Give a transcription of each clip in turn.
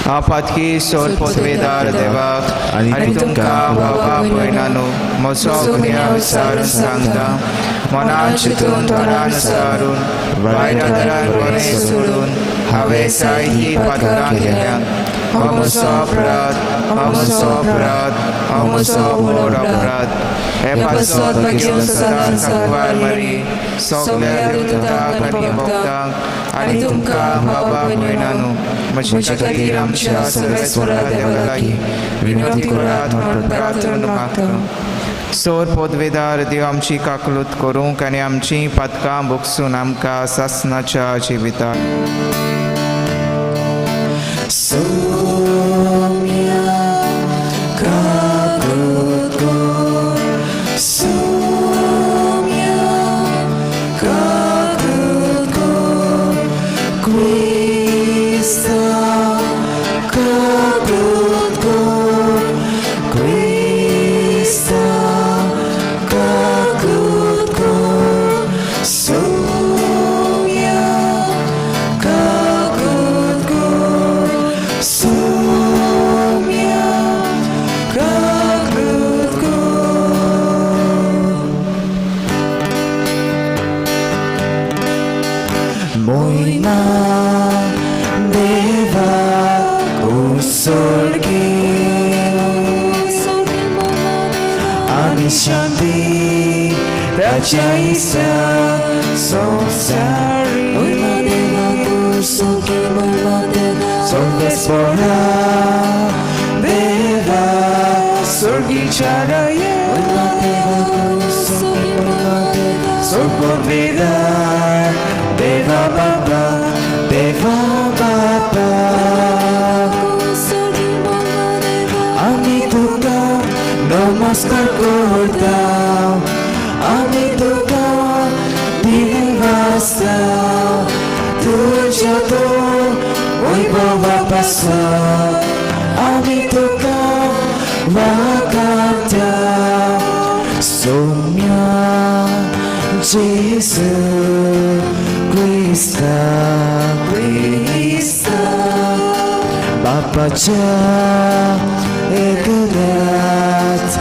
हांव पातकी सोर पोतवेदार देवाक आनी तुमकां बाबा भयणानो म्हजो गुन्यांव विचारून सांगता. मनान चिंतून तोंडान सारून वायट आदारान बरें सोडून हांवें जायतीं पातकां केल्या. हो म्हजो अपराध, हो म्हजो अपराध, हो म्हजो व्हड अपराध. हे पासत सदांच सांकवार मरी सगल्या देवतांक आनी भक्तांक आनी तुमकां बाबा भयणानो म्हजे खातीर आमच्या सर्वेस्वरा देवा लागीं विनंती करात म्हूण प्रार्थना मागता. सोर पोदवेदार देव आमची काकलूत करूंक आनी आमची पातकां भोगसून आमकां सासनाच्या जिविताक. नमस्कार करता आमी तुका दिवासा तुज्या तो वैभवा पासत आमी तुका वागाता. सौम्या जेजू क्रिस्ता क्रिस्ता बापाच्या एकल्याच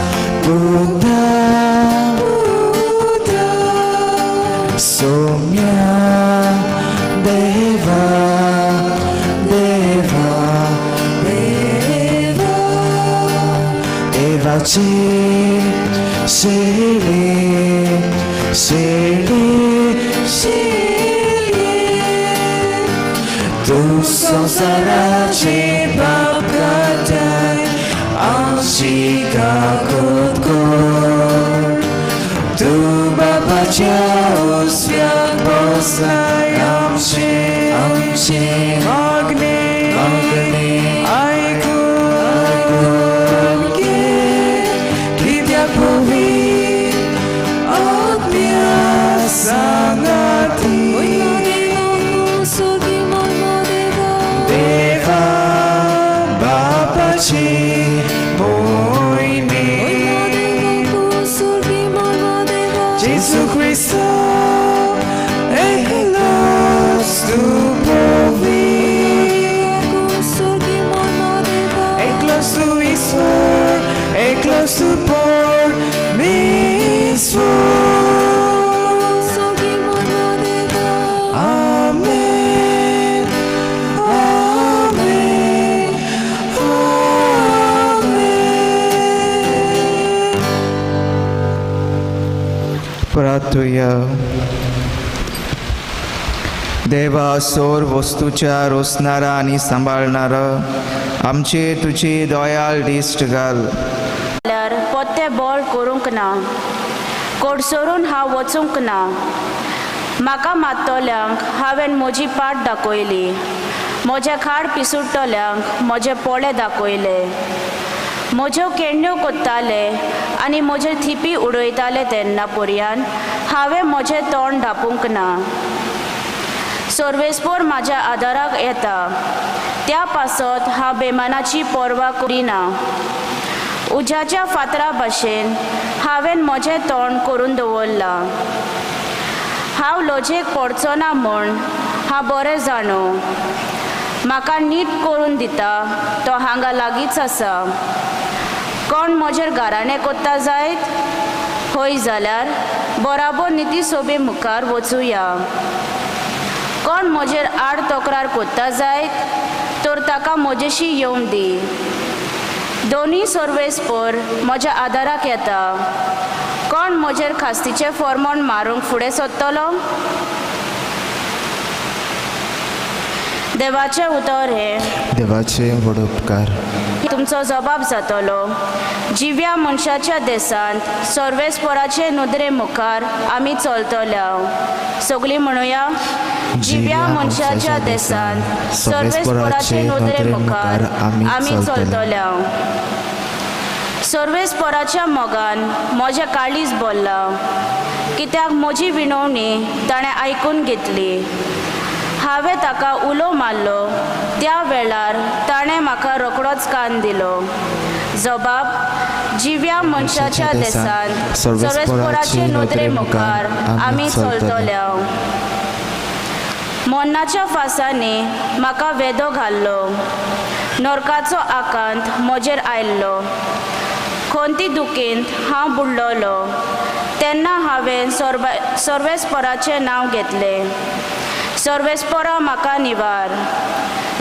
पुता सौम्या देवा देवा देवा देवाची शिले शिले शिले तूं संवसाराचे पाप काडटाय आमची काकूत कर. तूं बापाच्या उजव्याक बसलाय आमचे आमचे मागणें मागणें आयकून घे. कित्याक पवित्र आत्म्या सांगाती देवा बापाची मोहिमे Jesu Cristo eklos tu povi eklos tu Isvor eklos tu por misvor. Amen. Amen. Amen. प्रार्थुया. देवा सोर वस्तूच्या रोसणारा आनी सांबाळणारा आमचे तुजी दयाळ दिश्ट घाल. जाल्यार पोत्ते बळ करूंक ना, कोडसरून हांव वचूंक ना. म्हाका मात्तल्यांक हांवें म्हजी पाट दाखयली, म्हजें खाड पिसुडटल्यांक म्हजे पोळे दाखयले. म्हज्यो केण्ण्यो कोत्ताले आनी म्हजे थिपी उडयताले तेन्ना पर्यान हांवें म्हजें तोंड धापूंक ना. सर्वेस्पोर म्हाज्या आदाराक येता, त्या पासत हांव बेमानाची पर्वा करिना. उज्याच्या फातरा भाशेन हांवें म्हजें तोंड करून दवरलां. हांव लजेक पडचो ना म्हूण हांव बरें जाणो. म्हाका नीट करून दिता तो हांगा लागींच आसा. कोण म्हजेर घराणें कोत्ता जायत हय जाल्यार बराबर निती सोबे मुखार वचुया. कोण म्हजेर आड तक्रार कोत्ता जायत तर ताका म्हजेशी येवन दी. दोनूय सर्वेस्पर म्हज्या आदाराक येता. कोण म्हजेर खास्तीचें फॉर्मोण मारूंक फुडें सोदतलो? देवाचें उतर हें. देवाचे व्हड उपकार. तुमचो जबाब जातलो. जिव्या मनशाच्या देशांत सर्वेस्पराचे नदरे मुखार आमी चलतल्या. सगळीं म्हणुया, जिव्या मनशाच्या देशांत सर्वेस्पराचे नदरे मुखार आमी चलतल्या. सर्वेस्पराच्या मोगान म्हजें काळीज भरलां, कित्याक म्हजी विनवणी ताणें आयकून घेतली. हांवें ताका उलो मारलो त्या वेळार ताणें म्हाका रोखडोच कान दिलो. जबाब जिव्या मनशाच्या देशांत सर्वेस्पराचे नदरे मुखार आमी चलतल्या. मरणाच्या फासांनी म्हाका वेदो घाल्लो, नरकाचो आकांत म्हजेर आयल्लो. खंती दुखींत हांव बुडलोलो तेन्ना हांवें सर्वेस्पराचें नांव घेतलें. सर्वेस्परा म्हाका निवार.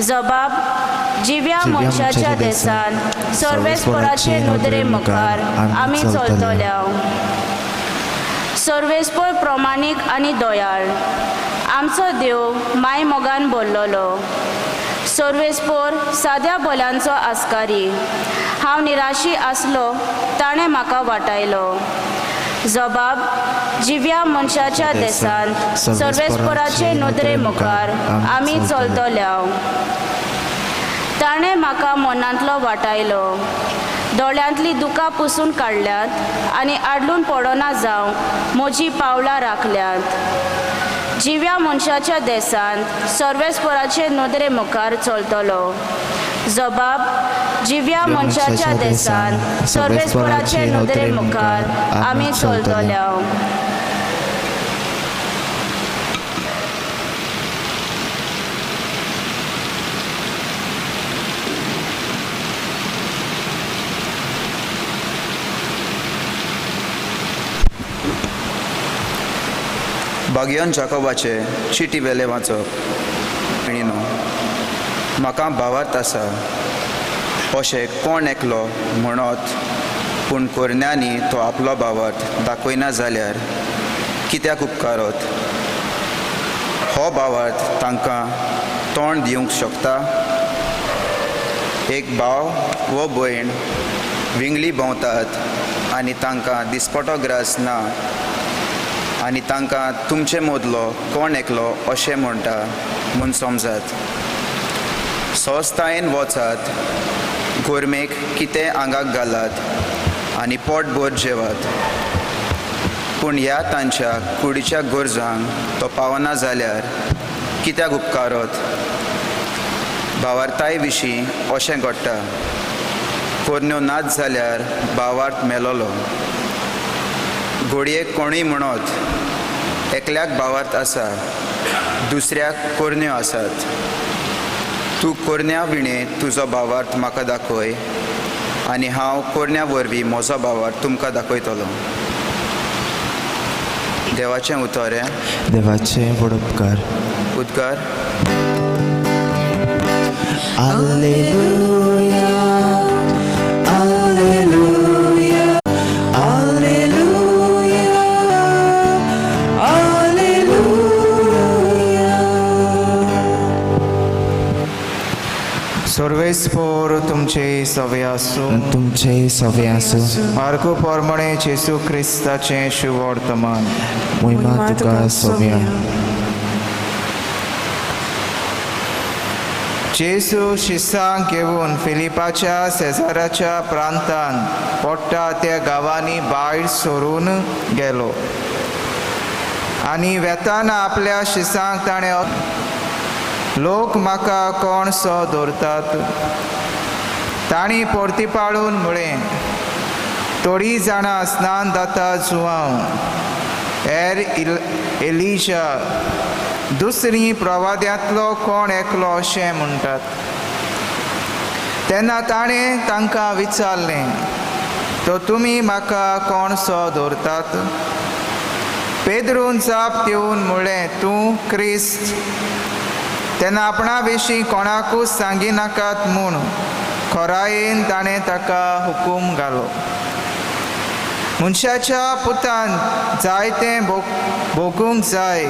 जबाब जिव्या मनशाच्या देशांत सर्वेस्पराचे नदरे मुखार आमी चलतल्या. सर्वेस्पर प्रमाणीक आनी दयाळ, आमचो देव माय मोगान भरलेलो. सर्वेस्पर साद्या बोल्यांचो आस्कारी. हांव निराशी आसलो ताणें म्हाका वाटायलो. जबाब जिव्या मनशाच्या देशांत सर्वेस्पराचे नदरे मुखार आमी चलतल्या. ताणें म्हाका मनांतलो वाटायलो, दोळ्यांतलीं दुकां पुसून काडल्यात आनी आडलून पडना जावंक म्हजीं पावलां राखल्यांत. जिव्या मनशाच्या देशांत सर्वेस्पराचे नदरे मुखार चलतलो. जबाब जिव्या मनशाच्या देशांत सर्वेस्पराचे नदरे मुखार आमी चलतल्या. बागयोन जाकोबाचे चिटी वेले वाचप. न्हू म्हाका भावार्थ आसा अशें कोण एकलो म्हणत, पूण कोरण्यांनी तो आपलो भावार्थ दाखयना जाल्यार कित्याक उपकारत? हो भावार्थ तांकां तोंड दिवंक शकता? एक भाव वो भयण विंगली भोंवतात आनी तांकां दिसपटो ग्रास ना आनी तांकां तुमचे मदलो कोण एकलो अशें म्हणटा म्हूण समजात. सोस्तायेन वचात, गोरमेक कितें आंगाक घालात आनी पोटभर जेवात, पूण ह्या तांच्या कुडीच्या गरजांक तो पावना जाल्यार कित्याक उपकारत? भावार्थाय विशीं अशें घडटा, कोरण्यो नाच जाल्यार भावार्थ मेलोलो. घोडयेक कोणूय म्हणत एकल्याक भावार्थ आसा, दुसऱ्याक कोरण्यो आसात. तूं कोरण्या विणें तुजो भावार्थ म्हाका दाखय आनी हांव कोरण्या वरवीं म्हजो भावार्थ तुमकां दाखयतलो. देवाचें उतर हें. देवाचे व्हड उपकार. उद्गार. Alleluia, Alleluia, Alleluia, Alleluia. सर्वेस्पोर तुमचे सवे आसूं. तुमचे सवे आसूं. मार्को प्रमाणे जेसू क्रिस्ताचें शुभवर्तमान. मोहिमा तुका सोव्या. जेसू शिसांक घेवन फिलिपाच्या सेजाराच्या प्रांतान पडटा त्या गांवांनी भायर सरून गेलो आनी वेताना आपल्या शिसांक ताणें, लोक म्हाका कोण सो दवरतात? तांणी परतीपाळून म्हळें, थोडीं जाणां स्नान दाता जुवांव, हेर एलिशा, दुसरी प्रवाद्यांतलो कोण एकलो अशें म्हणटात. तेन्ना ताणें तांकां विचारलें, तो तुमी म्हाका कोणसो दवरतात? पेद्रून जाप दिवन म्हणलें, तूं क्रिस्त. तेन्ना आपणा विशीं कोणाकूच सांगिनाकात म्हूण खोरायेन ताणें ताका हुकूम घालो. मनशाच्या पुतान जायतें भोगूंक जाय,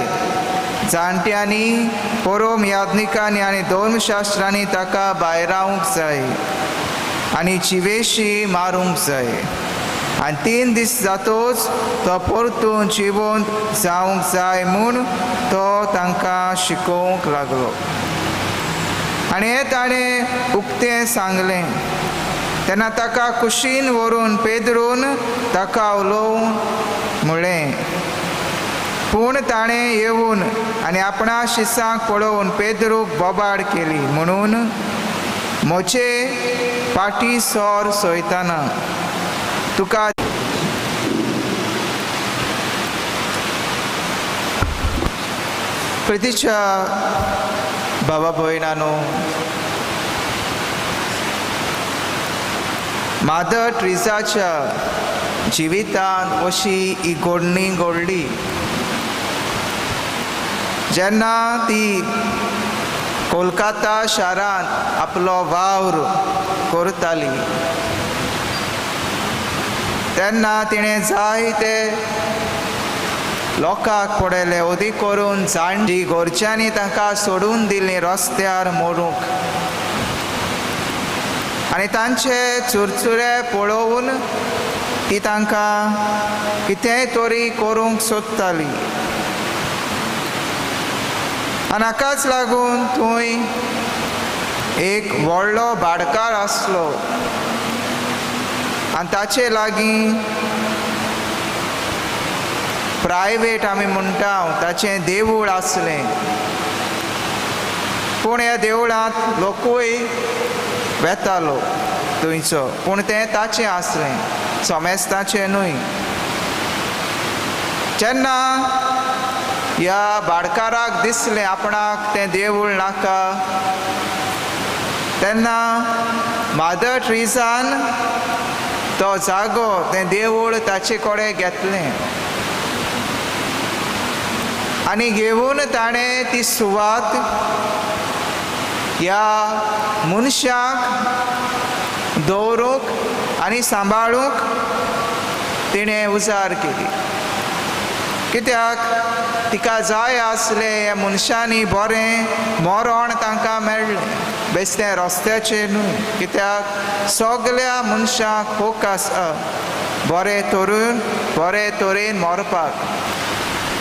जाणट्यांनी, परोम याज्ञिकांनी आनी धर्मशास्त्रांनी ताका भायरावंक जाय आनी जिवेशी मारूंक जाय, आनी 3 दीस जातोच तो परतून जिवंत जावंक जाय म्हूण तो तांकां शिकोवंक लागलो. आनी हें ताणें उक्तें सांगलें. तेन्ना ताका कुशीन व्हरून पेद्रून ताका उलोवन म्हणलें. पूण ताणें येवन आनी आपणा शिसांक पळोवन पेद्रूक बोबाड केली, म्हणून म्हजे पाटी सोर सोयताना तुका. प्रितीच्या बाबा भयणानो, मादर ट्रिजाच्या जिवितांत अशी ही घडणी घडली. जेन्ना ती कोलकाता शारांत आपलो वावर करताली तेन्ना तिणें जायते लोकांक पळयले, अदीक करून जाणटी घरच्यांनी तांकां सोडून दिली रस्त्यार मरूंक, आनी तांचे चुरचुरे पळोवन ती तांकां कितेंय तरी करूंक सोदताली. आनी हाकाच लागून थंय एक व्हडलो भाडकार आसलो आनी ताचे लागीं प्रायवेट आमी म्हणटा ताचें देवूळ आसलें. पूण ह्या देवळांत लोकूय वेतालो थंयचो, पूण तें ताचें आसलें, समेस्ताचें न्हय. जेन्ना ह्या भाडकाराक दिसलें आपणाक तें देवूळ नाका, तेन्ना मादर ट्रिजान तो जागो, तें देवूळ ताचे कडेन घेतलें आनी घेवन ताणें ती सुवात ह्या मनशाक दवरूंक आनी सांबाळूंक तिणें उजार केली. कित्याक तिका जाय आसलें ह्या मनशांनी बरें मरण तांकां मेळ्ळें, बेस्तें रस्त्याचेर न्हू. कित्याक सगल्या मनशांक हक आसा बरे तरून बरे तरेन मरपाक.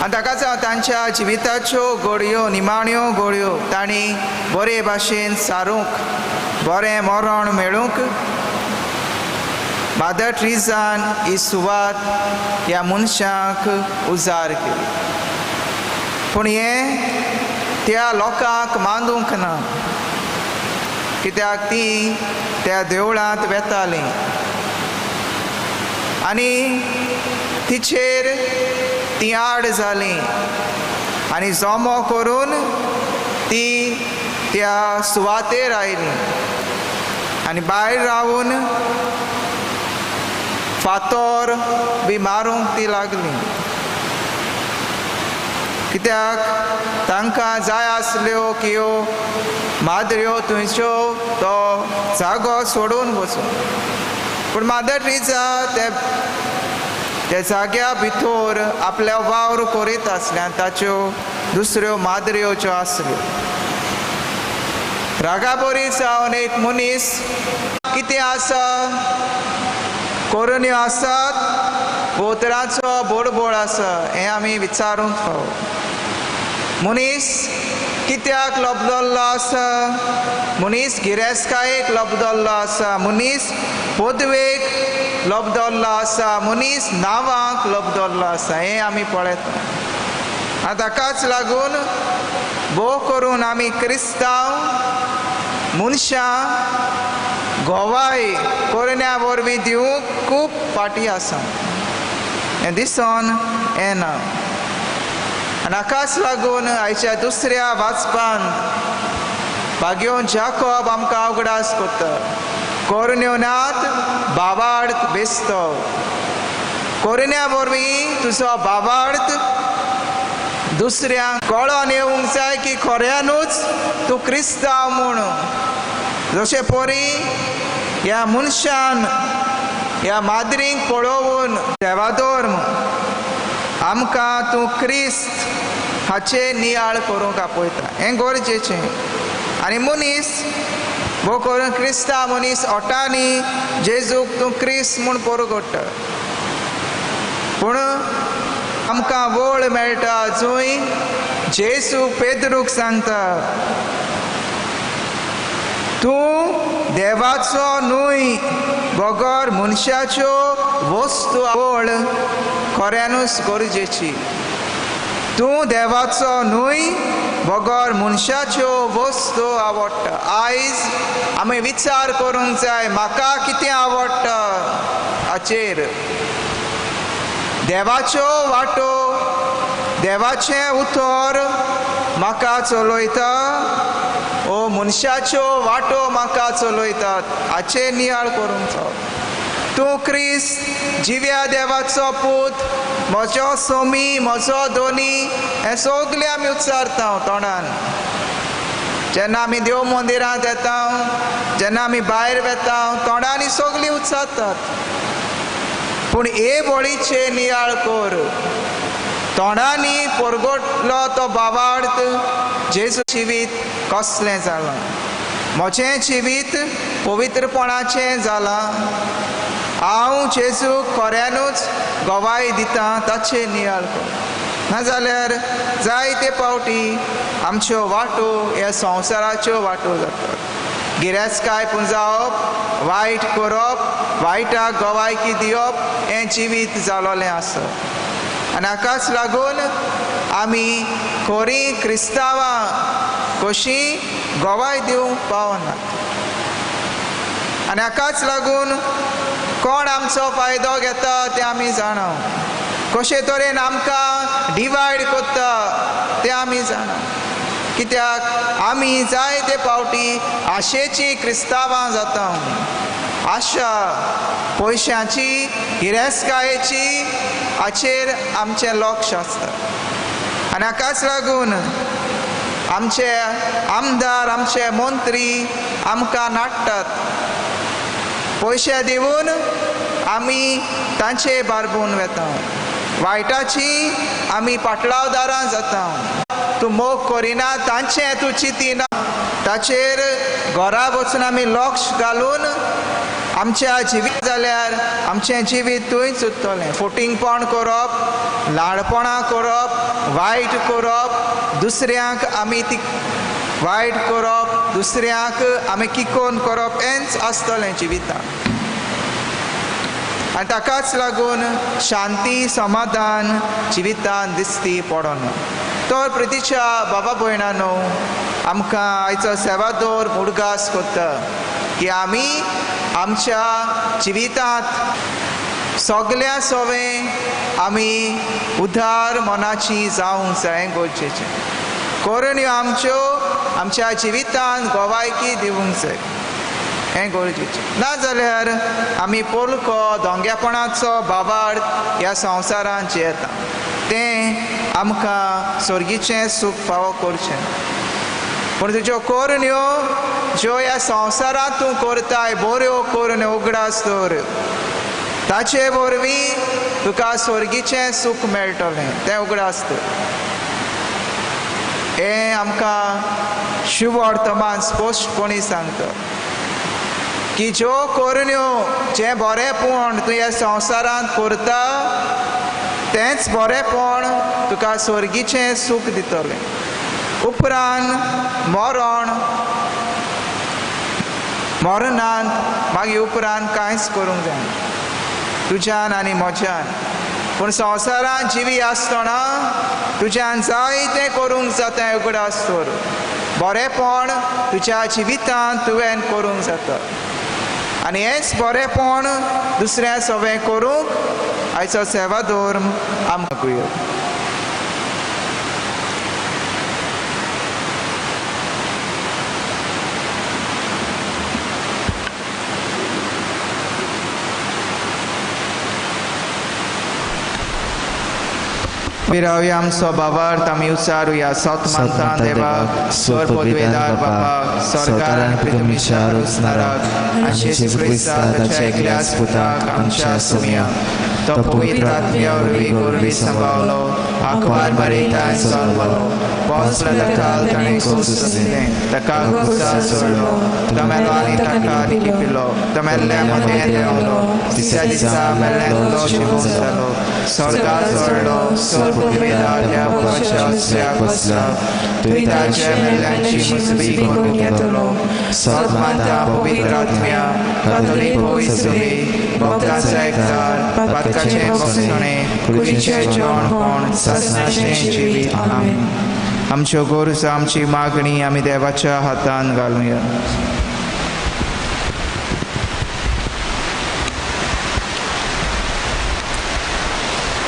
आनी ताकाच हांव तांच्या जिविताच्यो घडयो, निमाण्यो घडयो तांणी बरे भाशेन सारूंक, बरें मरण मेळूंक मादर ट्रिजान ही सुवात ह्या मनशांक उजार केली. पूण हें त्या लोकांक मानूंक ना, कित्याक ती त्या देवळांत वेतालीं आनी तिचेर ती आड जाली आनी जमो करून ती त्या सुवातेर आयली आनी भायर रावन फातोर बी मारूंक ती लागली. कित्याक तांकां जाय आसल्यो की ह्यो माद्र्यो थंयच्यो तो जागो सोडून वचूं. पूण मादर ट्रिजा त्या जाग्या भितर आपल्या वावर करीत आसल्या ताच्यो दुसऱ्यो माद्र्यो ज्यो आसल्यो. रागाबरी जावन एक मनीस कितें आसा, कोरन्यो आसात, बोतराचो बोडबोळ आसा, हें आमी विचारूंक फावो. मनीस कित्याक लबदल्लो आसा? मनीस गिरेस्तकायेक लबदल्लो आसा, मनीस पदवेक लबदल्लो आसा, मनीस नांवांक लबदल्लो आसा, हें आमी पळयता. आनी ताकाच लागून भोव करून आमी क्रिस्तांव मनशां गोवाय कोरण्या वरवीं दिवंक खूब फाटीं आसा, हें दिसोन येना. आनी हाकाच लागून आयच्या दुसऱ्या वाचपान भाग्योन जाकोब आमकां उगडास करता, कोरण्यो नात बाबार्थ बेसतो. कोरण्या वरवीं तुजो बाबार्थ दुसऱ्यांक कळोन येवंक जाय की खऱ्यानूच तूं क्रिस्तांव म्हूण. जशें परी ह्या मनशान ह्या माद्रींक पळोवन देवाधर्म आमकां तूं क्रिस्त हाचे नियाळ करूंक आपयता, हें गरजेचें. आनी मनीस भोव करून क्रिस्तांव मनीस ओटांनी जेजूक तूं क्रिस्त म्हूण परगट्टा, पूण आमकां वळ मेळटा जंय जेजू पेद्रूक सांगता, तूं देवाचो न्हय बगर मनशाच्यो वस्तू वळ खऱ्यानूच गरजेची. तूं देवाचो न्हय बगर मनशाच्यो वस्तू आवडटा. आयज आमी विचार करूंक जाय म्हाका कितें आवडटा हाचेर. देवाच्यो वाटो, देवाचें उतर म्हाका चलयता ओ मनशाच्यो वाटो म्हाका चलयतात हाचेर नियाळ करूंक जाय. तूं क्रिस्त जिव्या देवाचो पूत, म्हजो सोमी, म्हजो दोनी, हें सगलें आमी उच्चारता तोंडान. जेन्ना आमी देव मंदिरांत येता, जेन्ना आमी भायर वेता, तोंडांनी सगळीं उच्चारतात, पूण हे बळीचे नियाळ कर. तोंडांनी परगटलो तो बाबार्थ जेजू जिवीत कसलें जालां, म्हजें जिवीत पवित्रपणाचें जालां, हांव जेजूक खऱ्यानूच गवाय दिता ताचेर नियाळ कर. नाजाल्यार जायते पावटी आमच्यो वाटो ह्या संवसाराच्यो वाटो जातात. गिरेस्तकाय पुंजावप, वायट करप, वायटाक गवायकी दिवप हें जिवीत जालोलें आसा. आनी हाकाच लागून आमी खरी क्रिस्तांवां कशी गवाय दिवंक पावनात. आनी हाकाच लागून कोण आमचो फायदो घेता तें आमी जाणा, कशे तरेन आमकां डिवायड करता तें आमी जाणा. कित्याक आमी जायते पावटी आशेची क्रिस्तांवां जाता. आशा पयशांची, गिरेस्तकायेची हाचेर आमचें लक्ष आसता. आनी हाकाच लागून आमचे आमदार, आमचे मंत्री आमकां नाडटात. पयशे दिवन आमी तांचे बारबून वेता, वायटाची आमी पाटलावदारां जाता. तूं मोग करिना तांचें तूं चिंतिना, ताचेर घरा वचून आमी लक्ष घालून आमच्या जिवीत जाल्यार आमचें जिवीत थंयच उरतलें. फोटिंगपण करप, लाडपणां करप, वायट करप, दुसऱ्यांक आमी ती वायट करप, दुसऱ्यांक आमी किकोन करप, हेंच आसतलें जिवितांत. आनी ताकाच लागून शांती समाधान जिवितांत दिसती पडना. तर प्रितीच्या बाबा भयणानो, आमकां आयचो सेवादोर उडगास करता की आमी आमच्या जिवितांत सगल्या सवें आमी उदार मनाची जावंक जाय गरजेचें. करण्यो आमच्यो आमच्या जिवितांत गवायकी दिवंक जाय हें गरजेचें. नाजाल्यार आमी पोलको दोंग्यापणाचो बाबार्थ ह्या संवसारांत जियेता, तें आमकां सर्गीचें सूख फावो करचें. पूण तुज्यो करण्यो ज्यो ह्या संवसारांत तूं करताय बऱ्यो करण्यो उगडास दवर, ताचे वरवीं तुका सर्गीचें सूख मेळटलें तें उगडास दवर. हें आमकां शुभ वर्तमान स्पश्टपणी सांगता की ज्यो करण्यो जें बरेंपण तूं ह्या संवसारांत करता तेंच बरेंपण तुका सर्गीचें सूख दितलें. उपरांत मरण, मरणांत मागीर उपरांत कांयच करूंक जायना तुज्यान आनी म्हज्यान. पूण संवसारांत जिवी आसतना तुज्यान जायतें करूंक जाता उगडास दवर. बरेंपण तुज्या जिवितांत तुवें करूंक जाता आनी हेंच बरेंपण दुसऱ्या सवें करूंक आयचो सेवाधर्म आमकां. फिरावया आमचो भावार्थ आमी उचारुया सत मानता देवाक सोर पदवेदार बापाक सरकार आनी पृथ्वीच्या रचणाराक आनी जेजू क्रिस्ता ताच्या एकल्याच पुताक आमच्या सुमया तो पवित्र आत्म्या वरवीं गोरवी सांबाळलो आकवार मरेताय जल्मलो पोसले ताका ताणें सोंसलें ताका क्रुसार चडलो तो मेलो आनी ताका लिपिलो तो मेल्ल्या मदें देंवलो तिसऱ्या दिसा मेल्ल्यांतलो जिवंत जालो स्वर्गार चडलो सोर पदवेदार ह्या बापाच्या उजव्याक बसला थंय ताचे मेल्ल्यांची मुजबी करूंक येतलो सत मानता पवित्र आत्म्या कातोलीक पवित्र सभे भक्तांचो एकचार पातकाचें भोगसणें कुडीचें जेवणपण सासणाचें जिवीत. आमेन. आमच्यो गरजो आमची मागणी आमी देवाच्या हातान घालुया.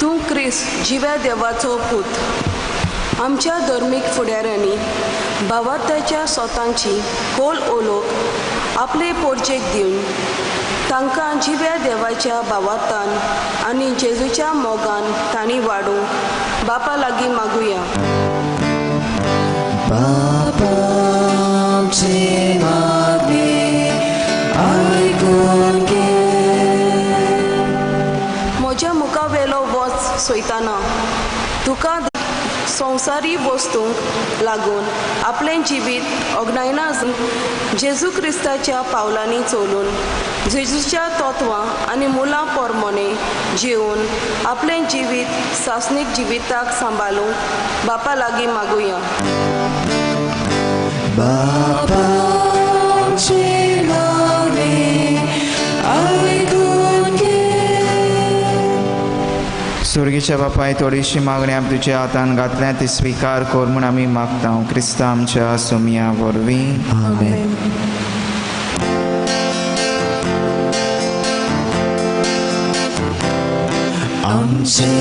तूं क्रिस्त जिव्या देवाचो पूत. आमच्या धर्मीक फुडाऱ्यांनी भावार्थाच्या सोतांची खोल ओलोक आपले पोरचेक दिवन तांकां जिव्या देवाच्या भावार्थान आनी जेजूच्या मोगान तांणी वाडूंक बापा लागीं मागुया. बापा आमची मागणी आयकून घे. म्हज्या मुखावेलो वच सोयताना तुका संवसारी वस्तूंक लागून आपलें जिवीत अग्नायना जेजू क्रिस्ताच्या पावलांनी चलून जेजूच्या तत्वां आनी मुलां पोरमोने जिवन आपलें जिवीत सासणीक जिविताक सांबाळूंक बापा लागीं मागुया. बापा आमची मागणी आयकून घे. सुर्गीच्या बापाय थोडीशी मागणी आमी तुज्या हातान घातल्या ती स्विकार कर म्हूण आमी मागता क्रिस्ता आमच्या सुमया वरवीं. आमेन. आमचे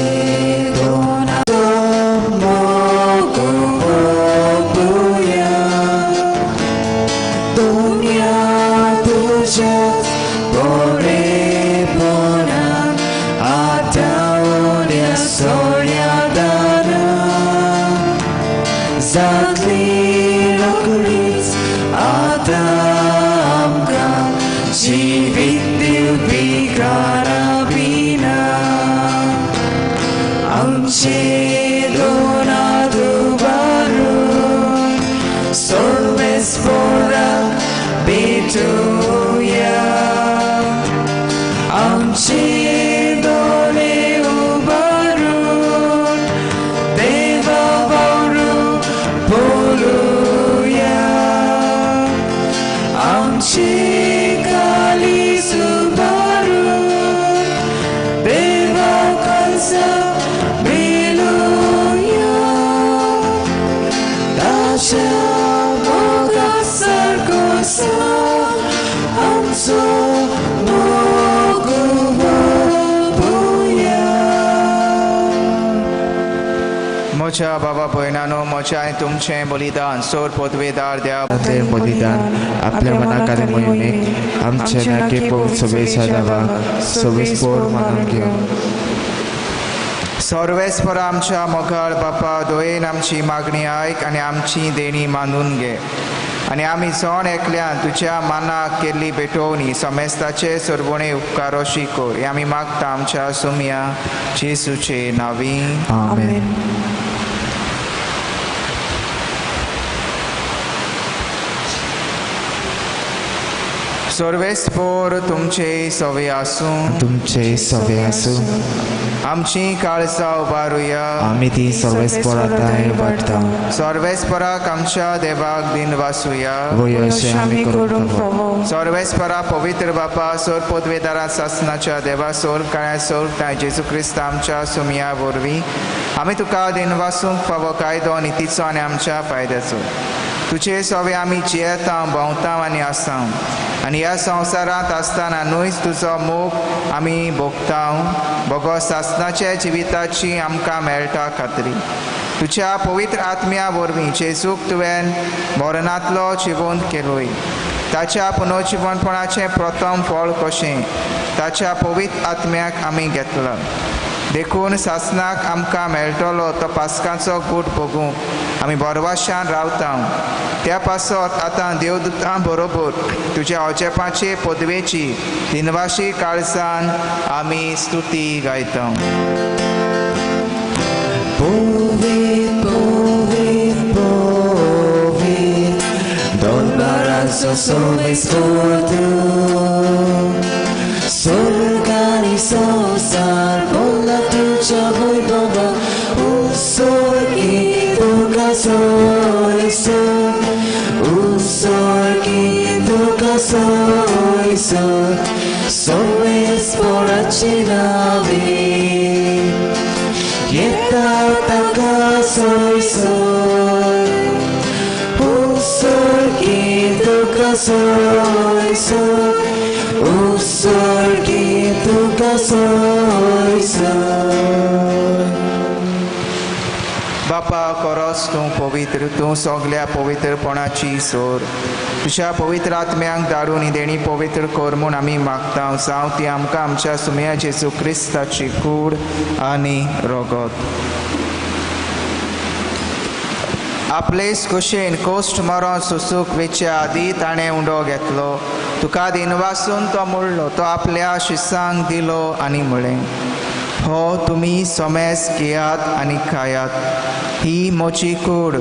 म्हज्या बाबा भयणानो म्हज्या आनी तुमचें बलिदान सोर पदवेदार द्या बलिदान आपल्या मनाक आनी मोहिमेक आमचे नाके सभेच्या देवाक सवेस्पोर मानून घेवन. सर्वेस्पर आमच्या मोगाळ बापा दोयेन आमची मागणी आयक आनी आमची देणी मानून घे आनी आमी जण एकल्यान तुज्या मानाक केल्ली भेटोवणी समेस्ताचे सरवणे उपकारोशी कर हे आमी मागता आमच्या सुमया जेजूचे नांवी. आमेन. सर्वेस्पोर तुमचे सवे आसूं. तुमचे सवे आसूं. आमची काळजां उबारुया. आमी ती सर्वेस्पोरा थंय वाडटा. सर्वेस्पराक आमच्या देवाक दिन वासुया. वय अशें आमी करूंक फावो. सर्वेस्परा पवित्र बापा सोर पदवेदारा सासनाच्या देवा सोर काळ्या सोर ताय जेजू क्रिस्त आमच्या सुमया वरवीं आमी तुका दिन वासूंक फावो कायदो नितीचो आनी आमच्या फायद्याचो. तुजे सवे आमी जियेता भोंवता आनी आसा आनी ह्या संवसारांत आसतना न्हूच तुजो मोग आमी भोगता भोगो सासनाच्या जिविताची आमकां मेळटा खात्री. तुज्या पवित्र आत्म्या वरवीं जेजूक तुवें मरणांतलो जिवंत केलोय ताच्या पुनर्जिवनपणाचें प्रथम फळ कशें ताच्या पवित्र आत्म्याक आमी घेतलां. देखून सासनाक आमकां मेळटलो तो पास्कांचो गूट भोगूंक आमी बरवाशान रावता. त्या पासत आतां देवदूतां बरोबर तुज्या अजेपाचे पदवेची दिनवाशी काळजान आमी स्तुती गायता. पवित्र पवित्र पवित्र दोनबारांचो सोमेस्फूर्त स्वर्ग आनी संवसार भरला तुज्या वैभवा. उत्सर्गी तुका सोयसर, उत्सर्गी तुका सोयसर, सोमेस्फोराचे नावे येता ताका सोयसर. उत्सर्गी तुका सोयसर, उत्सर्गी तुका सोयसर. बापा कोरोस तूं पवित्र, तूं सगल्या पवित्रपणाची सोर. तुज्या पवित्र आत्म्यांक धाडून ही देणी पवित्र कर म्हूण आमी मागता. जावं ती आमकां आमच्या सुमया जेजू क्रिस्ताची कूड आनी रगत. आपलेच कुशेन कोश्ट मरोन सुसूक वेच्या आदी ताणें उंडो घेतलो. तुका दिनवासून तो मुडलो. तो आपल्या शिसांक दिलो आनी म्हळें, हो तुमी सोमेस घेयात आनी खायात. ही म्हजी कूड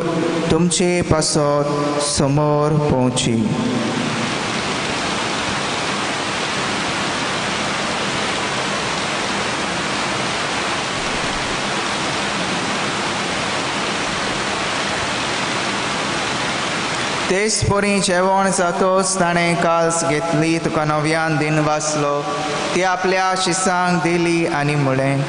तुमचे पासत समोर पोवची. तेच परी जेवण जातोच ताणें काल्स घेतली, तुका नव्यान दिन वाचलो, ती आपल्या शिसांक दिली आनी म्हळें,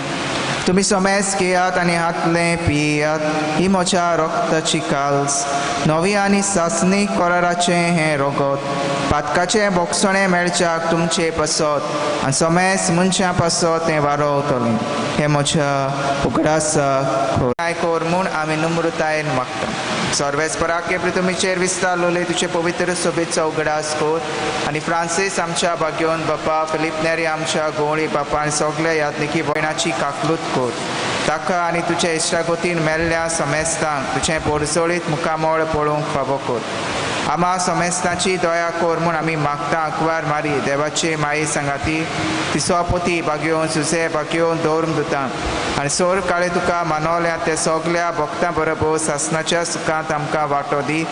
तुमी सोमेस घेयात आनी हातलें पियात. ही म्हज्या रक्ताची काल्स, नवी आनी सासणी कराराचें हें रगत. पातकाचें बोगसणें मेळच्याक तुमचे पासत आनी सोमेस मनशां पासत तें वारोवतलें. हें म्हज्या उगडासाक कर म्हूण आमी नम्रतायेन मागता. सर्वेस्पराके तुमीचेर विस्तारलोले तुजे पवित्र सोबेचो उगडास कर आनी फ्रांसीस आमच्या भाग्योन बापा, फिलीप नेरी आमच्या गोवळी बापा आनी सगल्या यादनिकी भयणाची काकलूत कर. ताका आनी तुज्या इश्टागतीन मेल्ल्या समेस्तांक तुजें पोरजोळीत मुखामळ पळोवंक फावो कर. आमा समेस्तांची दया कर म्हूण आमी मागता. आंकवार मारी देवाचे माये सांगाती तिसोपती भाग्योन सुसे भाग्योन दवरूंक दिता आनी सोर काळे तुका मानवल्या ते सगल्या भक्तां बरोबर सासनाच्या सुखांत आमकां वांटो दी.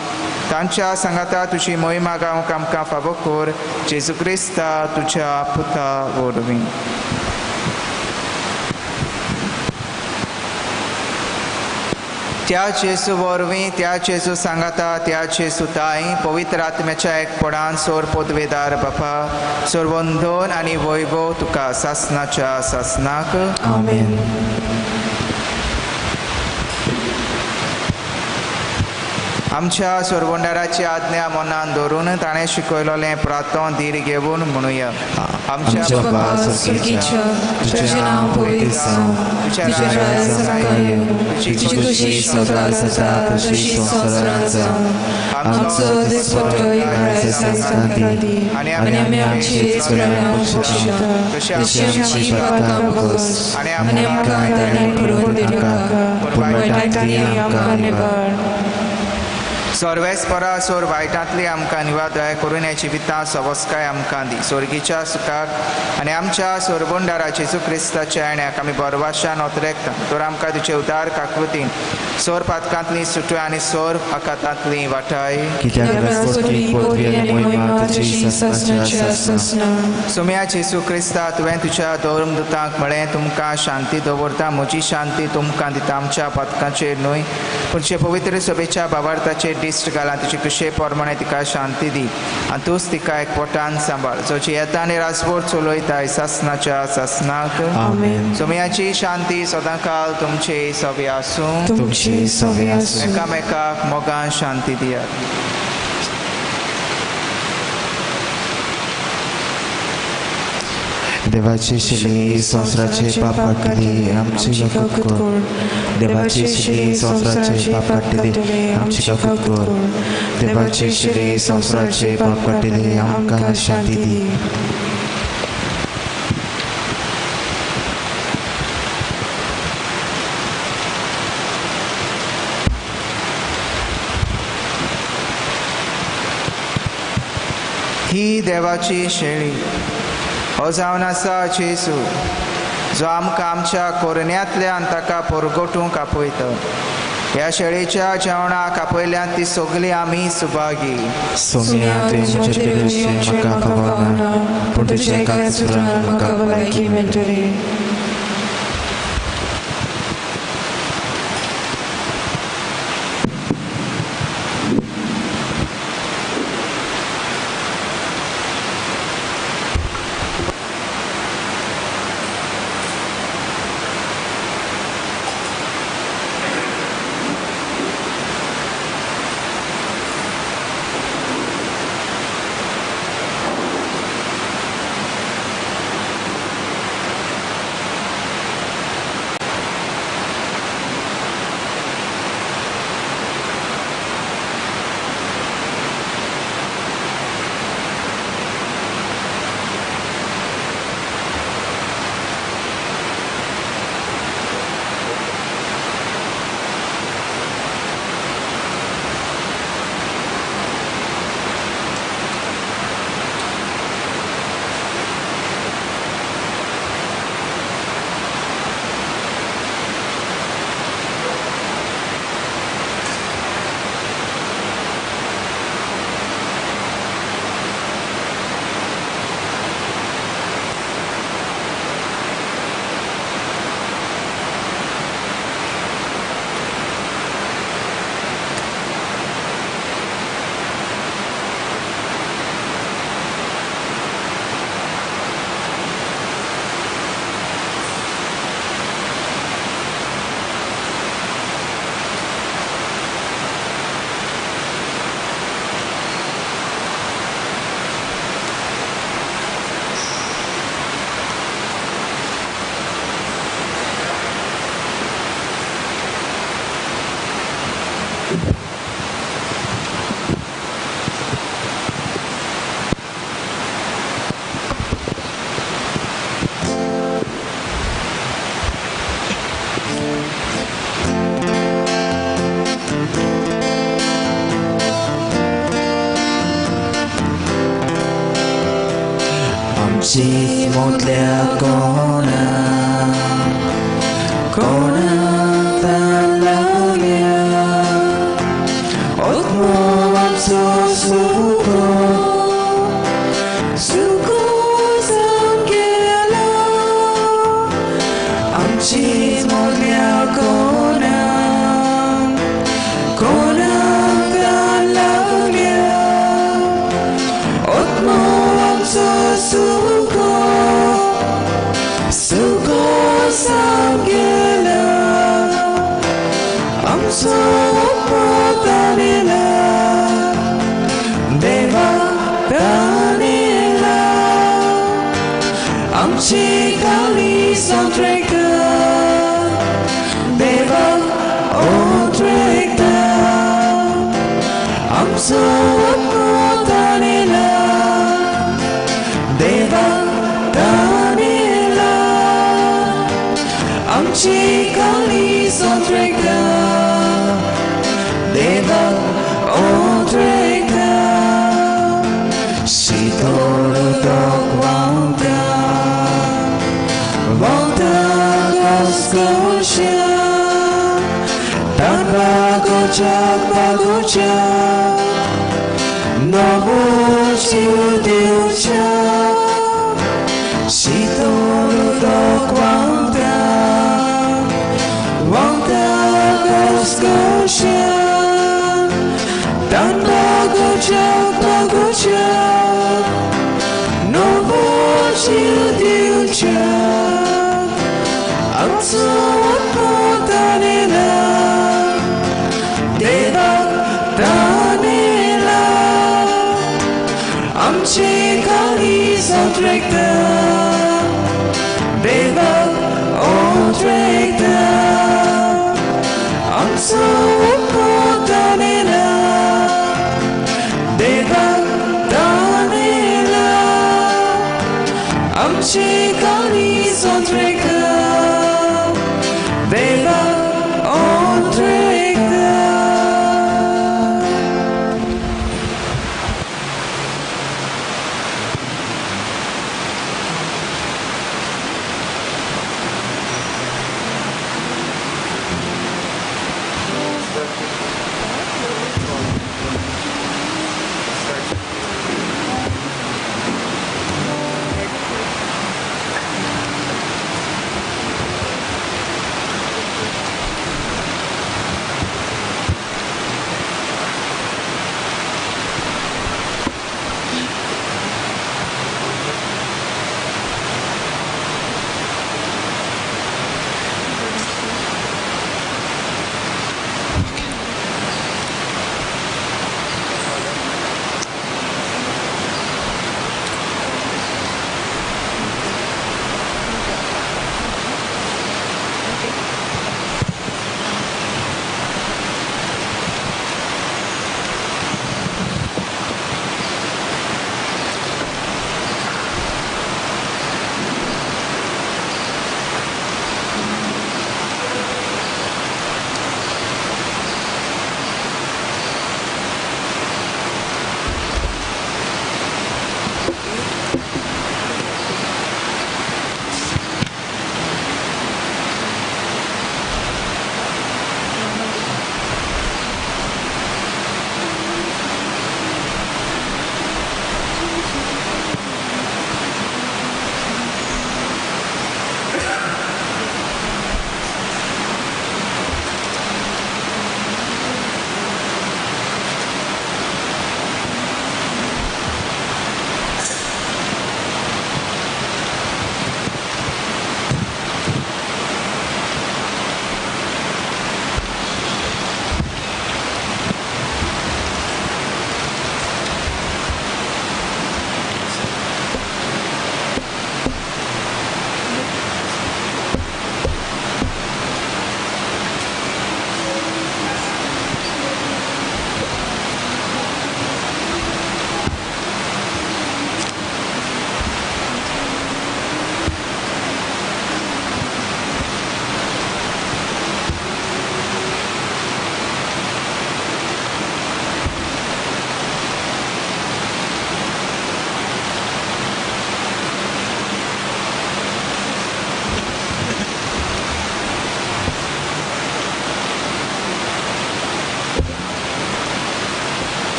तांच्या सांगाता तुजी मोहिमा गावंक आमकां फावो कर. जेजू क्रिस्ता तुज्या पुता वरवीं. त्या जेजू वरवीं, त्या जेजू सांगाता, त्या जेजू ताई पवित्र आत्म्याच्या एकपणान सोर पदवेदार बापा, सोरवंदन आनी वैभव तुका सासनाच्या सासनाक. आमेन. आमच्या सोरवंडाराची आज्ञा मनान धरून ताणें शिकयलें प्रार्थना धीर घेवन म्हणुया. आमच्या बापा स्वर्गीच्या, तुझें नांव पवित्र जावं, तुजें राज्य येवं, तुजी खुशी स्वर्गार जाता तशी संवसारांत जावं. आमचो दिसपट्टो आयज आमकां दी आनी आमी आमची गुन्यांव बक्षता तशी आमची पातकां भोगस आनी आमकां दंड करून दिनाका, पूण वायटांतली आमकां निवार. सर्वेस्परा सोर वायटांतली आमकां निवार दया करून ह्या जिवितांत सवस्काय आमकां दी. सोर्गीच्या सुखाक आनी आमच्या सोरबोंडारा जेजू क्रिस्ताच्या येण्याक आमी बरवाशान ओतरेकता. तर आमकां तुजे उदार काकृतीन सोर पातकांतली सुटू आनी सोर आकातांतली वाटाय. सुम्या जेजू क्रिस्ता, तुवें तुज्या धर्मदूतांक म्हळें, तुमकां शांती दवरता, म्हजी शांती तुमकां दिता. आमच्या पातकांचेर न्हय पूण जे पवित्र सभेच्या भावार्थाचेर दिश्ट घाला. तुजे कृशे प्रमाणे तिका शांती दी आनी तूंच तिका एकवटान सांबाळ, जो जियेता आनी राजभर चलयताय सासनाच्या सासनाक. आमेन. सोम्याची शांती सदांकाल तुमचे सवे आसूं. तुमचे सवे आसूं. एकामेकाक मोगान शांती दियात. देवाची शिली संवसाराचे पाप काडटली आमची काकूत कर. देवाची शिली संवसाराचे पाप काडटली आमची काकूत कर. देवाची शिली संवसाराचे पाप काडटली आमकां शांती दी. ही देवाची शेळी हो जावन आसा जेजू जो आमकां आमच्या कोरण्यांतल्यान ताका परगटूंक आपयता. ह्या शेळीच्या जेवणाक आपयल्यान ती सगळी आमी सुभागी. सोम्या तुवें म्हजेर केलें म्हाका खबर ना, पूण तुज्या एकाच उतरान म्हाका भलायकी मेळटली. आमची मोदल्या कोणा कोणा लागल्या आत्मो आमचो सुको सुको जावन गेला. आमची मोदल्या कोणा कोणा लागल्या आत्मो आमचो सुको सुको जावन गेला. आमचो आत्मो तानेला देवा तानेला आमची काळीज ओंट्रेकता देवा ओंट्रेकता. आमचो आत्मो तानेला देवा तानेला आमची काळीज ओंट्रेकता देवा ओंट्रेकता. शीतळ उदक व्हांवता व्हांवता घसघश्या तान बागोच्या बागोच्या नवो जीव दिवच्या. शीतळ उदक व्हांवता व्हांवता घसघश्या तान बागोच्या बागोच्या नवो जीव दिवच्या. आमचो आत्मो तानेला देवा तानेला आमची काळीज ओंट्रेकता देवा ओंट्रेकता. आमचो आत्मो तानेला देवा तानेला आमची काळीज ओंट्रेकता देवा ओंट्रेकता.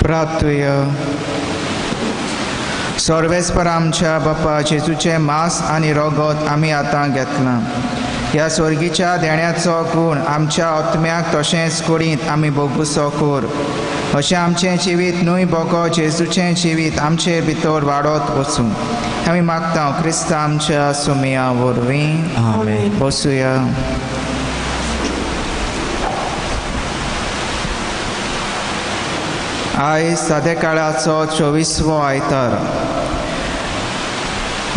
प्रार्थुया. सर्वेस्पर आमच्या बापा जेजूचें मांस आनी रगत आमी आतां घेतलां. ह्या स्वर्गीच्या देण्याचो गूण आमच्या आत्म्याक तशेंच कुडींत आमी भोगुसो कर. अशें आमचें जिवीत न्हय बोगो जेजूचें जिवीत आमचे भितर वाडत वचूं. आमी मागता क्रिस्ता आमच्या सुमया वरवीं. आमेन. बसुया. आयज सादे काळाचो 24वो आयतार.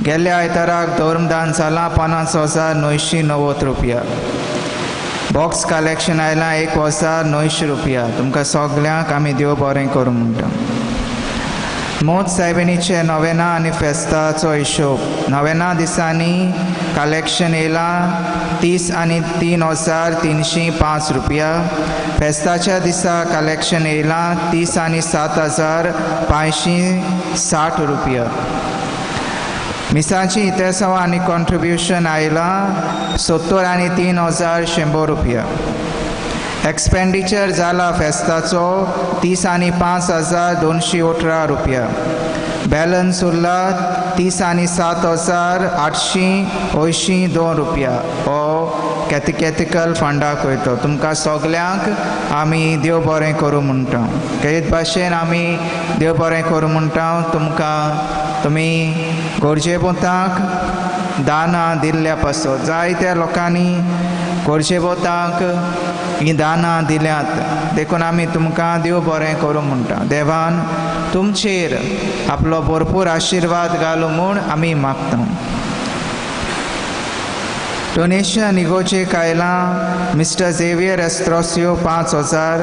गेल्ल्या आयताराक धर्मदान जालां 50,990 रुपया. बॉक्स कलेक्शन आयलां 1,900 रुपया. तुमकां सगल्यांक आमी देव बरें करूं म्हणटा. मोत सायबिणीचे नवेना आनी फेस्ताचो हिशोब. नवेना दिसांनी कलेक्शन येयलां 33,305 रुपया. फेस्ताच्या दिसा कलेक्शन येयलां 37,560 रुपया. मिसाची इतेसांव आनी कॉन्ट्रिब्युशन आयलां 73,100 रुपया. एक्सपेंडिचर जाला फेस्ताचो 35,218 रुपया. बॅलन्स उरला 37,882 रुपया. हो कॅथेकॅथिकल फंडाक वयतो. तुमकां सगल्यांक आमी देव बरें करूं म्हणटा. केरीत भाशेन आमी देव बरें करूं म्हणटा. तुमकां तुमी गरजेपोतांक दानां दिल्ल्या पासत जायत्या लोकांनी गरजेपोतांक हीं दानां दिल्यात. देखून आमी तुमकां देव बरें करूं म्हणटा. देवान तुमचेर आपलो भरपूर आशिर्वाद घालूं म्हूण आमी मागता. डोनेशन इगोचेक आयलां mister Xavier एस्ट्रोसियो 5,000,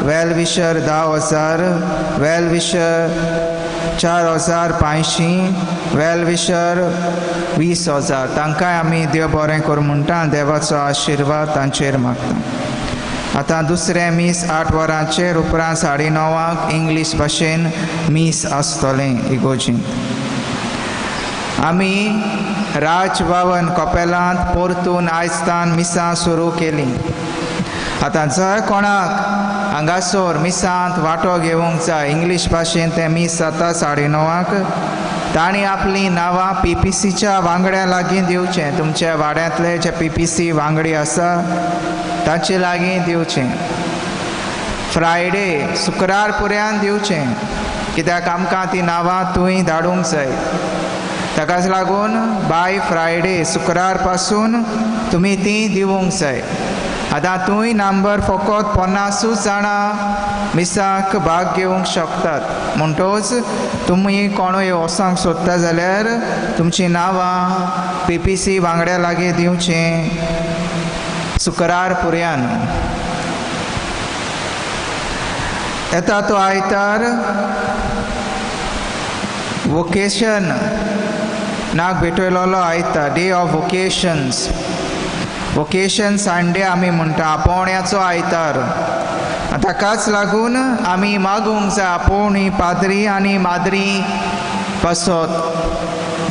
well wisher 10,000, well wisher 4,500, well wisher 20,000. तांकांय आमी देव बरें करूं म्हणटा. देवाचो आशिर्वाद तांचेर मागता. आतां दुसरें मीस 8 वरांचेर, उपरांत 9:30 इंग्लीश भाशेन मीस आसतलें इगोजींत. आमी राजभवन कपेलांत परतून आयजतान मिसां सुरू केलीं. आतां जर कोणाक हांगासर मिसांत वांटो घेवंक जाय इंग्लीश भाशेन तें मीस जाता 9:30, तांणी आपलीं नांवां पी पी सीच्या वांगड्यां लागीं दिवचें. तुमच्या वाड्यांतले जे पी पी सी वांगडी आसा तांचे लागीं दिवचें. फ्रायडे शुक्रार पुऱ्यान दिवचें, कित्याक आमकां तीं नांवां थंय धाडूंक जाय. ताकाच लागून बाय फ्रायडे शुक्रार पासून तुमी तीं दिवंक जाय. आतां थंय नंबर फकत 50 जाणां मिसाक भाग घेवंक शकतात. म्हणटोच तुमी कोणूय वचोंक सोदता जाल्यार तुमचीं नांवां पी पी सी वांगड्या लागीं दिवचें शुक्रार पुऱ्यान. येता तो आयतार वोकेशन नाक भेटयलोलो आयतार, day of vocations. Vocation Sunday आमी म्हणटा, आपोवण्याचो आयतार. ताकाच लागून आमी मागूंक जाय आपोवणी पाद्री आनी माद्री पासत.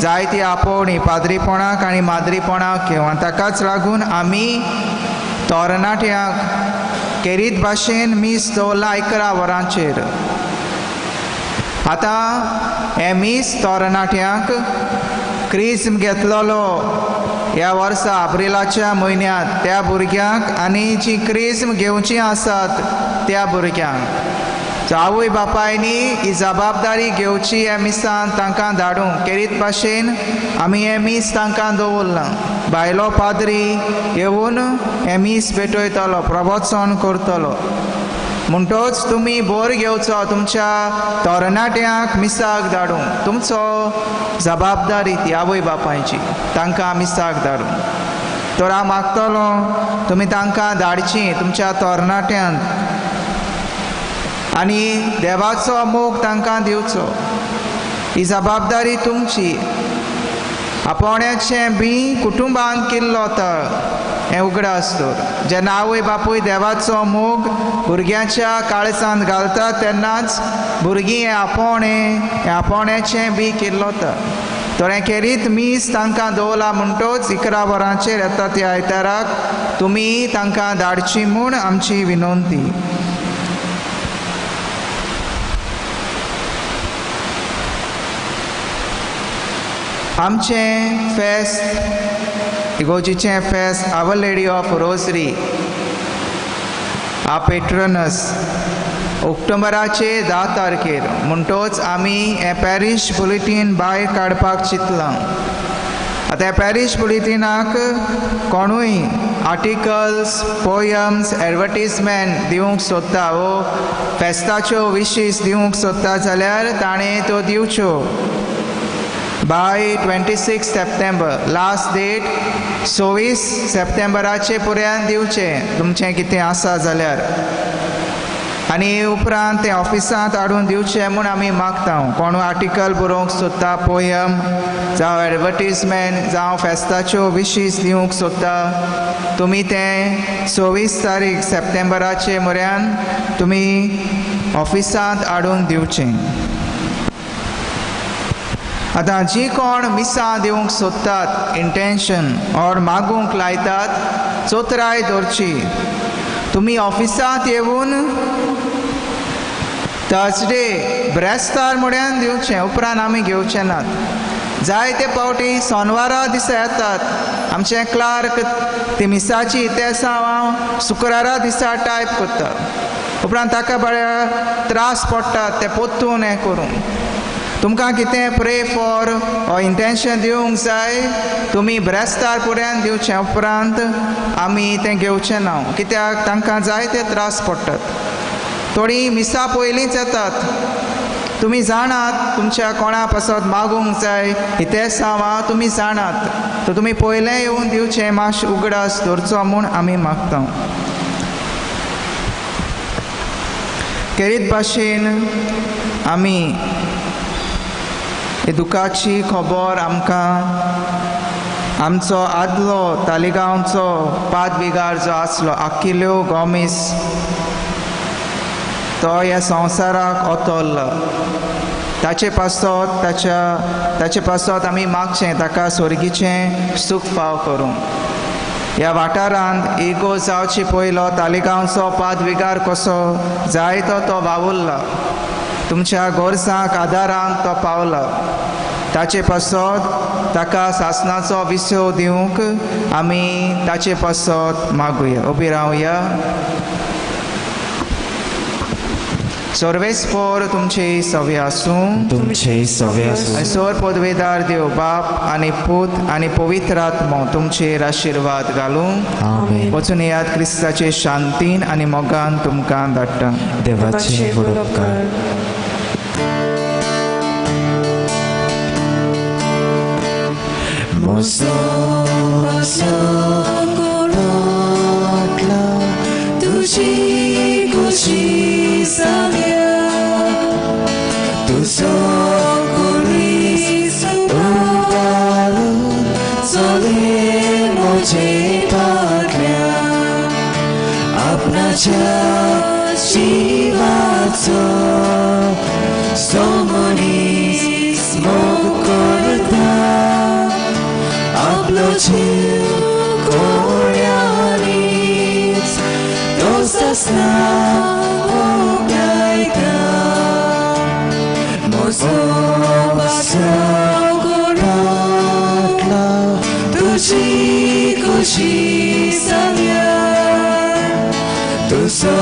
जायती आपोवणी पाद्रीपणाक आनी माद्रीपणाक घेवन ताकाच लागून आमी तरणाट्यांक केरीत भाशेन मीस दवरलां 11 वरांचेर. आतां हें मीस तरणाट्यांक क्रिज्म घेतलेलो ह्या वर्सा एप्रिलाच्या म्हयन्यांत त्या भुरग्यांक आनी जी क्रिज्म घेवची आसात त्या भुरग्यांक आवय बापायनी ही जबाबदारी घेवची ह्या मिसान तांकां धाडूंक. केरीत भाशेन आमी हें मीस तांकां दवरलां. भायलो पाद्री येवन हें मीस भेटयतलो, प्रवचन करतलो. म्हणटोच तुमी भर घेवचो तुमच्या तरणाट्यांक मिसाक धाडूंक. तुमचो जबाबदारी ती आवय बापायची तांकां मिसाक धाडूंक. तर हांव मागतलो तुमी तांकां धाडची तुमच्या तरणाट्यांक आनी देवाचो मोग तांकां दिवचो. ही जबाबदारी तुमची. आपोवण्याचें बी कुटुंबान किल्लो तर हें उगडास दवर. जेन्ना आवय बापूय देवाचो मोग भुरग्यांच्या काळजांत घालता तेन्नाच भुरगीं हें आपोवणें हें आपोवण्याचें बी किल्लोता. तर हें केरीत मीस तांकां दवरलां म्हणटोच 11 वरांचेर येता त्या आयताराक तुमी तांकां धाडची म्हूण आमची विनंती. आमचें फेस्त, इगोर्जीचें फेस्त our lady of rosary a patroness ऑक्टोबराचे 10 तारखेर, म्हणटोच आमी हें पॅरीश बुलेटीन भायर काडपाक चिंतलां. आतां ह्या पॅरीश बुलेटिनाक कोणूय आर्टिकल्स, पोयम्स, एडवर्टीजमेंट दिवंक सोदता वो फेस्ताच्यो विशीस दिवंक सोदता जाल्यार ताणें त्यो दिवच्यो by 26 September. Last date 26 सप्टेंबराचे पुऱ्यान दिवचें तुमचें कितें आसा जाल्यार, आनी उपरांत तें ऑफिसांत हाडून दिवचें म्हूण आमी मागता. कोण आर्टिकल बरोवंक सोदता, पोयम जावं एडवर्टीजमेंट जावं फेस्ताच्यो विशीस दिवंक सोदता, तुमी तें 26 तारीख सप्टेंबराचे म्हऱ्यान तुमी ऑफिसांत हाडून दिवचें. आतां जी कोण मिसां दिवंक सोदतात, इंटेन्शन ऑर मागूंक लायतात, चोत्राय दवरची. तुमी ऑफिसांत येवन थर्सडे ब्रेस्तार म्हळ्यान दिवचें, उपरांत आमी घेवचे नात. जायते पावटी सोनवारा दिसा येतात आमचे क्लार्क, ती मिसाची इतिहासां शुक्रारा दिसा टायप करता, उपरांत ताका बऱ्या त्रास पडटात ते पोत्तून हें करूंक. तुमकां कितें प्रे फॉर ऑर इंटेन्शन दिवंक जाय, तुमी ब्रेस्तार पुऱ्यान दिवचें, उपरांत आमी तें घेवचें ना, कित्याक तांकां जायते त्रास पडटात. थोडीं मिसां पयलींच येतात, तुमी जाणात तुमच्या कोणा पासत मागूंक जाय इतिहासां तुमी जाणात, तर तुमी पयलें येवन दिवचें, मातशें उगडास दवरचो म्हूण आमी मागता. खेरीत भाशेन आमी ही दुखाची खबर आमकां आमचो आदलो तालिगांवचो पाद बिगार जो आसलो आकिल्यो गोमीस, तो ह्या संवसाराक ओतोल्लो. ताचे पासत ताचे पासत आमी मागचें ताका स्वर्गीचें सूख फाव करूं. ह्या वाठारांत इगो जावचे पयलो तालिगांवचो पाद बिगार कसो जायतो तो वावुरला, तुमच्या गोरसांक आदारांक तो पावला. ताचे पासत ताका सासणाचो विसव दिवंक आमी ताचे पासत मागुया. उबी रावया. सर्वेस्पोर तुमचे सवे आसूं, तुमचे सवे आसूं. सोर पदवेदार देव बाप आनी पूत आनी पवित्र आत्मो तुमचेर आशिर्वाद घालूं. आमेन. वचून येयात क्रिस्ताचे शांतीन आनी मोगान तुमकां धाडटा. देवाचे व्हड उपकार. म्हजो कोणातला तुजी खुशी जाल्या, तुजो कुरीस उबारून चले म्हजे फाटल्यान, आपणाच्या जिवाचो जो मनीस मोग करता, आपलो जीव कोण्यानीच तो सासणा ओंकायता. म्हजो कोणातला तुजी खुशी जाल्या, तुजो